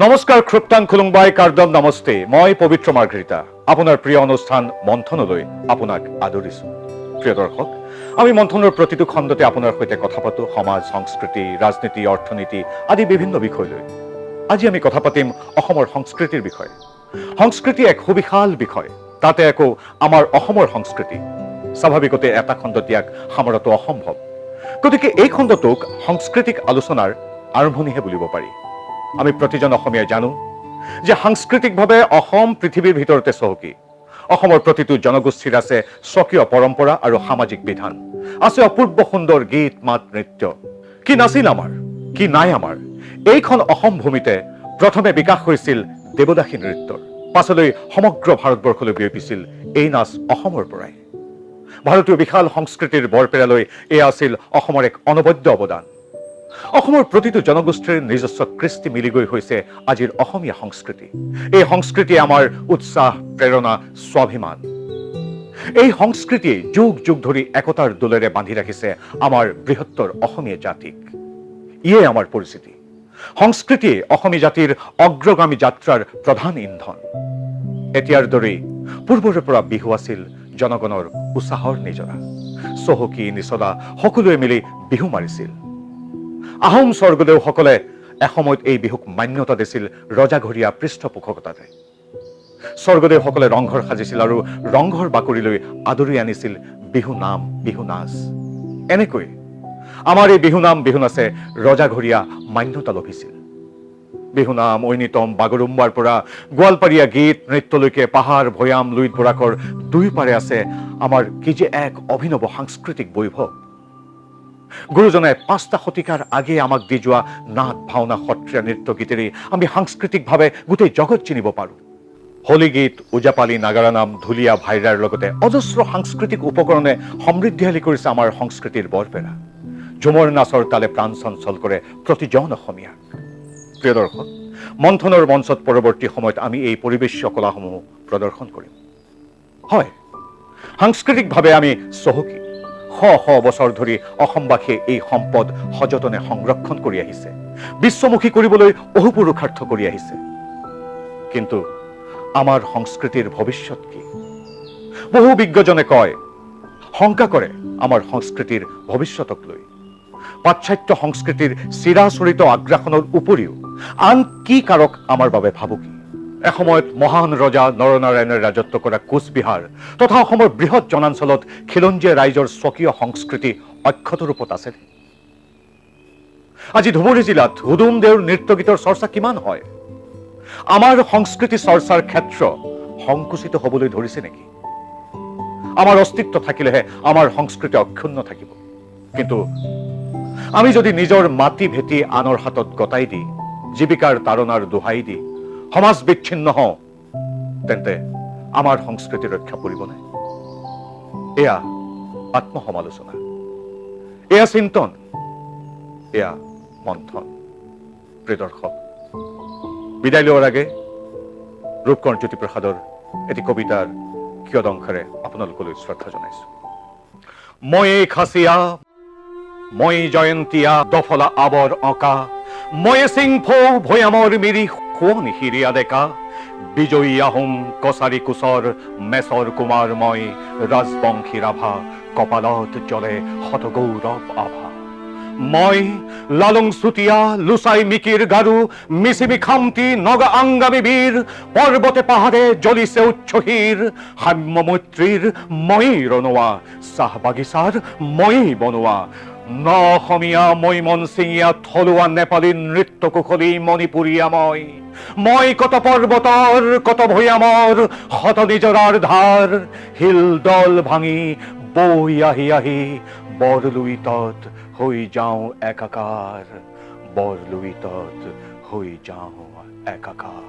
নমস্কাৰ, খুপ্তাং খুলুংবাই কাৰ্দম নমস্তে। মই পবিত্ৰ মাৰ্ঘেৰিটা, আপোনাৰ প্ৰিয় অনুষ্ঠান মন্থনলৈ আপোনাক আদৰিছো। প্ৰিয় দৰ্শক, আমি মন্থনৰ প্ৰতিটো খণ্ডতে আপোনাৰ সৈতে কথা পাতো সমাজ, সংস্কৃতি, ৰাজনীতি, অৰ্থনীতি আদি বিভিন্ন বিষয় লৈ। আজি আমি কথা পাতিম অসমৰ সংস্কৃতিৰ বিষয়ে। সংস্কৃতি এক সুবিশাল বিষয়, তাতে আকৌ আমাৰ অসমৰ সংস্কৃতি। স্বাভাৱিকতে এটা খণ্ডত ইয়াক সামৰাটো অসম্ভৱ। গতিকে এই খণ্ডটোক সাংস্কৃতিক আলোচনাৰ আৰম্ভণিহে বুলিব পাৰি। আমি প্ৰতিজন অসমীয়াই জানো যে সাংস্কৃতিকভাৱে অসম পৃথিৱীৰ ভিতৰতে চহকী। অসমৰ প্ৰতিটো জনগোষ্ঠীৰ আছে স্বকীয় পৰম্পৰা আৰু সামাজিক বিধান, আছে অপূৰ্ব সুন্দৰ গীত মাত নৃত্য। কি নাছিল আমাৰ, কি নাই আমাৰ? এইখন অসম ভূমিতে প্ৰথমে বিকাশ হৈছিল দেৱদাসী নৃত্যৰ। পাছলৈ সমগ্ৰ ভাৰতবৰ্ষলৈ বিয়পিছিল এই নাচ অসমৰ পৰাই। ভাৰতীয় বিশাল সংস্কৃতিৰ বৰপেৰালৈ এয়া আছিল অসমৰ এক অনবদ্য অৱদান। অসমৰ প্ৰতিটো জনগোষ্ঠীৰ নিজস্ব কৃষ্টি মিলি গৈ হৈছে আজিৰ অসমীয়া সংস্কৃতি। এই সংস্কৃতিয়ে আমাৰ উৎসাহ, প্ৰেৰণা, স্বাভিমান। এই সংস্কৃতিয়ে যুগ যুগ ধৰি একতাৰ দোলেৰে বান্ধি ৰাখিছে আমাৰ বৃহত্তৰ অসমীয়া জাতিক। ইয়ে আমাৰ পৰিচিতি। সংস্কৃতিয়ে অসমীয়া জাতিৰ অগ্ৰগামী যাত্ৰাৰ প্ৰধান ইন্ধন। এতিয়াৰ দৰেই পূৰ্বৰে পৰা বিহু আছিল জনগণৰ উৎসাহৰ নিজৰা। চহকী নিচলা সকলোৱে মিলি বিহু মাৰিছিল। আহোম স্বৰ্গদেউসকলে এসময়ত এই বিহুক মান্যতা দিছিল ৰজাঘৰীয়া পৃষ্ঠপোষকতাতে। স্বৰ্গদেউসকলে ৰংঘৰ সাজিছিল আৰু ৰংঘৰ বাকৰিলৈ আদৰি আনিছিল বিহু নাম, বিহু নাচ। এনেকৈ আমাৰ এই বিহু নাম, বিহু নাচে ৰজাঘৰীয়া মান্যতা লভিছিল। বিহু নাম, ঐনিতম, বাগৰুম্বাৰ পৰা গোৱালপাৰীয়া গীত নৃত্যলৈকে পাহাৰ, ভৈয়াম, লুইত, বৰাকৰ দুয়োপাৰে আছে আমাৰ কি যে এক অভিনৱ সাংস্কৃতিক বৈভৱ! গুৰুজনাই 5টা শতিকাৰ আগেয়ে আমাক দি যোৱা নাট, ভাওনা, সত্ৰীয়া নৃত্য গীতেৰে আমি সাংস্কৃতিকভাৱে গোটেই জগত চিনিব পাৰোঁ। হোলী গীত, ওজাপালি, নাগাৰা নাম, ঢুলীয়া, ভাইৰাৰ লগতে অজস্ৰ সাংস্কৃতিক উপকৰণে সমৃদ্ধিশালী কৰিছে আমাৰ সংস্কৃতিৰ বৰপেৰা। ঝুমৰ নাচৰ তালে প্ৰাণ চঞ্চল কৰে প্ৰতিজন অসমীয়াক। প্ৰিয় দৰ্শক, মন্থনৰ মঞ্চত পৰৱৰ্তী সময়ত আমি এই পৰিৱেশ্য কলাসমূহ প্ৰদৰ্শন কৰিম। হয়, সাংস্কৃতিকভাৱে আমি চহকী। শ শ বছৰ ধৰি অসমবাসীয়ে এই সম্পদ সযতনে সংৰক্ষণ কৰি আহিছে, বিশ্বমুখী কৰিবলৈ অহোপুৰুষাৰ্থ কৰি আহিছে। কিন্তু আমাৰ সংস্কৃতিৰ ভৱিষ্যত কি? বহু বিজ্ঞজনে কয়, শংকা কৰে আমাৰ সংস্কৃতিৰ ভৱিষ্যতক লৈ। পাশ্চাত্য সংস্কৃতিৰ চিৰাচৰিত আগ্ৰাসনৰ উপৰিও আন কি কাৰক আমাৰ বাবে ভাবুকি? এসময়ত মহান ৰজা নৰনাৰায়ণে ৰাজত্ব কৰা কোচবিহাৰ তথা অসমৰ বৃহৎ জনাঞ্চলত খিলঞ্জীয়া ৰাইজৰ স্বকীয় সংস্কৃতি অক্ষত ৰূপত আছে। আজি ধুবুৰী জিলাত হুদুম দেউৰ নৃত্য গীতৰ চৰ্চা কিমান হয়? আমাৰ সংস্কৃতি চৰ্চাৰ ক্ষেত্ৰ সংকুচিত হ'বলৈ ধৰিছে নেকি? আমাৰ অস্তিত্ব থাকিলেহে আমাৰ সংস্কৃতি অক্ষুণ্ণ থাকিব। কিন্তু আমি যদি নিজৰ মাটি ভেটি আনৰ হাতত গতাই দি, জীৱিকাৰ তাড়নাৰ দোহাই দি সমাজ বিচ্ছিন্ন হওঁ, তেন্তে আমাৰ সংস্কৃতি ৰক্ষা পৰিবনে? এয়া আত্মসমালোচনা, এয়া চিন্তন, এয়া মন্থন। প্ৰিয় দৰ্শক, বিদায় লোৱাৰ আগে ৰূপকোঁৱৰ জ্যোতিপ্ৰসাদৰ এটি কবিতাৰ কিয়দংশৰে আপোনালোকলৈ শ্ৰদ্ধা জনাইছো। মই খাচিয়া, মই জয়ন্তীয়া, দফলা আৱৰ অঁকা, মই চিংফৌ, ভৈয়ামৰ মিৰি, সোৱণশিৰিয়া ডেকা, বিজয়ী আহোম, কছাৰী, কোচৰ, মেচৰ কুমাৰ মই, ৰাজবংশী ৰাভা, কপালত জ্বলে শতগৌৰৱ আভা। মই লালুং চুতীয়া, লুচাই মিকিৰ গাৰো, মিচিমি খামতি, নগা আংগামী বীৰ, পৰ্বতে পাহাৰে জ্বলিছে উচ্চ শিৰ, সাম্য মৈত্ৰীৰ ময়েই ৰণোৱা, চাহ বাগিচাৰ ময়েই বনোৱা, ন অসমীয়া মই মনচিঙীয়া, থলুৱা নেপালী, নৃত্য কুশলী মণিপুৰীয়া মই। মই কত পৰ্বতৰ, কত ভৈয়ামৰ, শত নিজৰাৰ ধাৰ, শিল দল ভাঙি বৈ আহি আহি বৰলুইতত হৈ যাওঁ একাকাৰ, বৰলুইতত হৈ যাওঁ একাকাৰ।